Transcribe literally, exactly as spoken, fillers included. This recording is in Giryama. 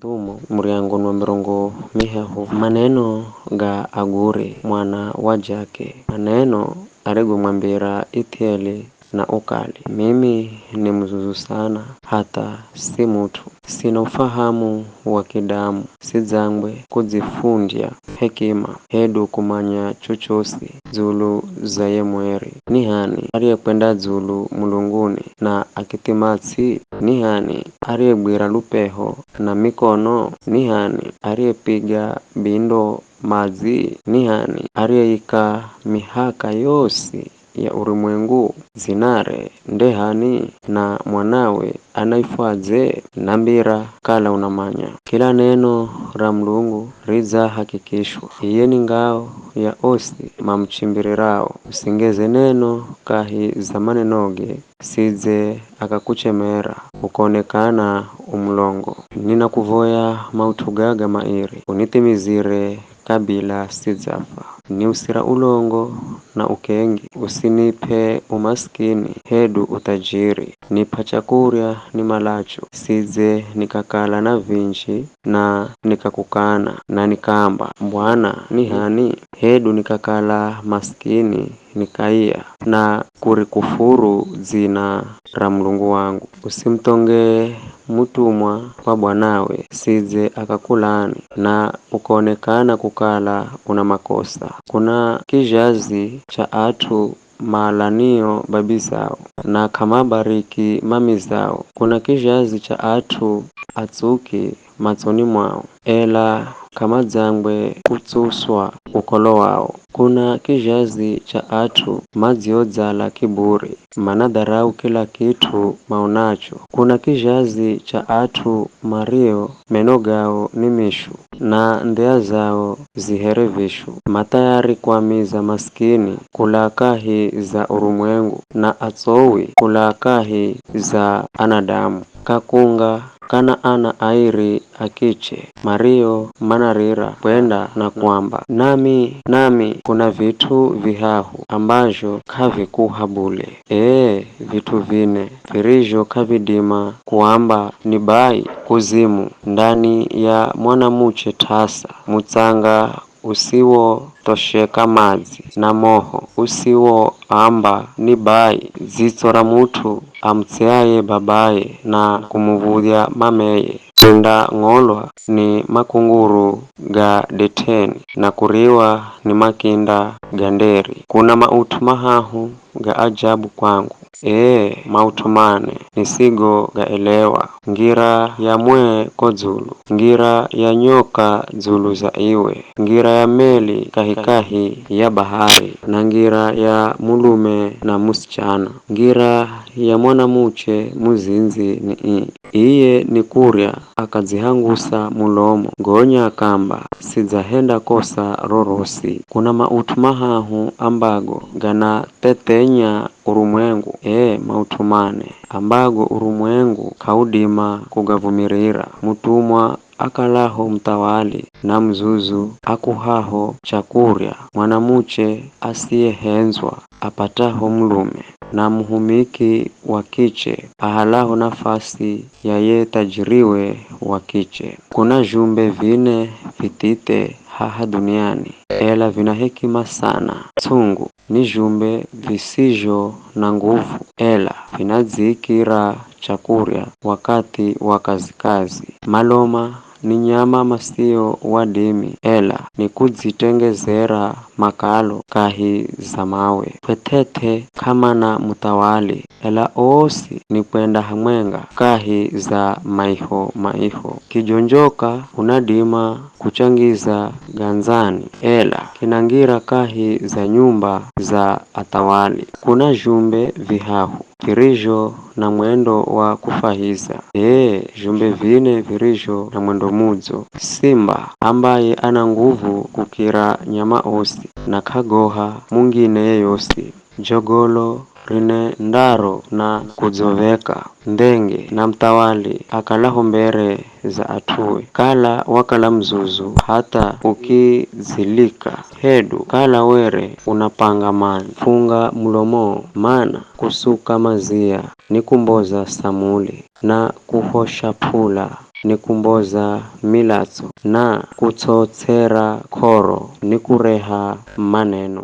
Thumu, muryango wa mirongo mihahu. Maneno ga Aguri mwana wa Jake, maneno arigomwambira Ithieli na ukali, mimi ni muzuzu sana, hatha si mut'u, sina ufahamu wa kidamu, sidzangwe kudzifundya hekima, hedu kumanya chochosi dzulu za ye mweri. Ni h'ani ariyekwenda dzulu mulunguni na akithima ts'i? Ni h'ani ariyegwira lupeho na mikono? Ni h'ani ariyepiga bindo madzi? Ni h'ani ariyeika mihaka yosi ya urumwengu? Dzinare nde h'ani, na mwanawe anaifwadze? Nambira kala unamanya. Kila neno ra Mulungu ridzahakikishwa. Iye ni ngao ya osi mamuchimbirirao. Usingeze neno kahi za manenoge, sidze akakuchemera, ukonekana u mulongo. Ninakuvoya maut'u gaga mairi, unithimizire kabila sidzafa. Niusira ulongo na ukengi, usinip'e umasikini hedu uthajiri. Nip'a chakurya nimalacho, sidze nikakala na vinji na nikakukana, na nikaamba, Bwana, ni h'ani? Hedu nikakala masikini, nikaiya, na kurikufuru dzina ra Mulungu wangu. Usimuthonge mutumwa wa bwanawe, sidze akakulaani, na ukonekana kukala una makosa. Kuna kizhazi cha at'u maalanio babi zao, na k'amabariki mami zao. Kuna kizhazi cha at'u atsuki matsoni mwao, ela k'amadzangwe kutsuswa ukolo wao. Kuna kizhazi cha at'u madziodzala kiburi, manadharau kila kit'u maonacho. Kuna kizhazi cha at'u mario meno gao ni mishu, na ndhia zao zi here vishu. Ma thayari kuamiza masikini kulaa kahi za urumwengu, na atsowi kulaa kahi za anadamu. Kakunga kana ana airi a kiche, mario manarira kwenda na kuamba, Nami, nami, kuna vit'u vihahu ambazho k'avikuha bule. Ee, vit'u vine virizho k'avidima kuamba ni bai, kuzimu, ndani ya mwanamuche t'asa, mutsanga usiwothosheka madzi, na moho usiwoamba ni bai, dzitso ra mut'u amutsiaye babaye na kumuv̱udhya mameye, undang'olwa ni makunguru ga det'eni na kuriwa ni makinda ga nderi. Kuna maut'u mahahu ga ajabu kwangu, ee, maut'u mane nisigogaelewa. Ngira ya mwee ko dzulu, ngira ya nyoka dzulu za iwe, ngira ya meli kahikahi ya bahari, na ngira ya mulume na musichana, ngira ya mwanamuche muzindzi ni ii. Iye ni kurya akadzihangusa mulomo, gonya akamba, Sidzahenda kosa rorosi. Kuna maut'u mahahu ambago ganathethenya urumwengu, ee, maut'u mane, ambago urumwengu k'audima kugavumirira. Mutumwa akalaho muthawali, na muzuzu akuhaho chakurya, mwanamuche asiyehendzwa apataho mulume, na muhumiki wa kiche ahalaho nafasi ya ye thajiriwe wa kiche. Kuna zhumbe vine vithithe haha dhuniani, ela vina hekima sana. Tsungu ni zhumbe visizho na nguvu, ela vinadziikira chakurya wakathi wa kazikazi. Maloma ni nyama masio wadimi, ela ni kudzitengezera makalo kahi za mawe. Pw'eth'eth'e k'amana muthawali, ela osi ni kwenda hamwenga kahi za maiho-maiho. Kijonjoka unadima kuchangiza gandzani, ela kinangira kahi za nyumba za athawali. Kuna zhumbe vihahu virizho na mwendo wa kufahiza, ee, zhumbe vine virizho na mwendo mudzo. Simba, ambaye ana nguvu kukira nyama osi, na k'agoha mungine yeyosi. Jogolo rine ndaro na kudzoveka. Ndhenge na muthawali akalaho mbere za at'ue. Kala wakala muzuzu hatha ukidzilika, hedu kala were unapanga mani. Funga mulomoo, mana kusuka mazia ni kumboza samuli, na kuhosha p'ula ni kumboza milatso, na kutsots'era k'oro ni kureha maneno.